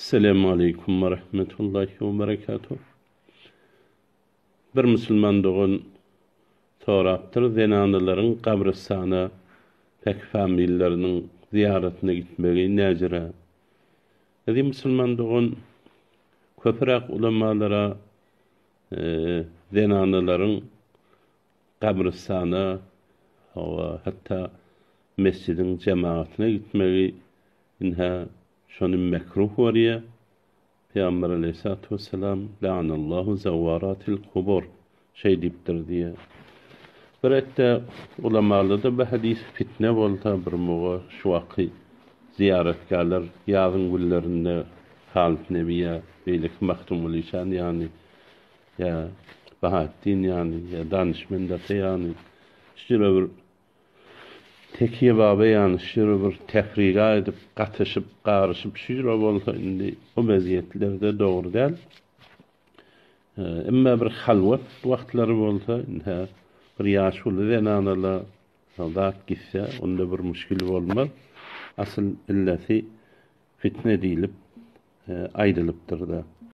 Esselamu aleýkum we rahmetullahi we berekatuh. Bir musulman dogan sorapdyr, zenanalaryň gabrystana päk familiýalarynyň zyýaratyna gitmegi näjirä? Eziz musulman dogan, köpüräk ulamalara zenanalaryň gabrystana, hawa, hatda mesjidiň jemagatyna gitmegi Ynha, şony mekruh görýär. Pygamber aleýhissalatu wessalam, La'anallahu zawwaratil kubur şeý diýipdir diýýär. Bir etde ulamalarda bu hadys fitne bolsa bir muga şu wagtky zyýaratgärler ýazyň günlerinde Halyt Nebi ýa beýleki Magtymguly şan ýany ýa Bahatdin ýany ýa Danyşmend ata ýany şu jüre bir Tekiýe baba ýany şüýre bir tefriga edip, gatyşyp, garyşyp şüýre bolsa indi o weziýetlerde dogry däl. Emma bir halwat wagtlary bolsa, indi bir ýaşuly zenanala zat gitse, onda bir müşgil bolmaz. Asyl illeti fitne diýlip aýdylypdyr-da.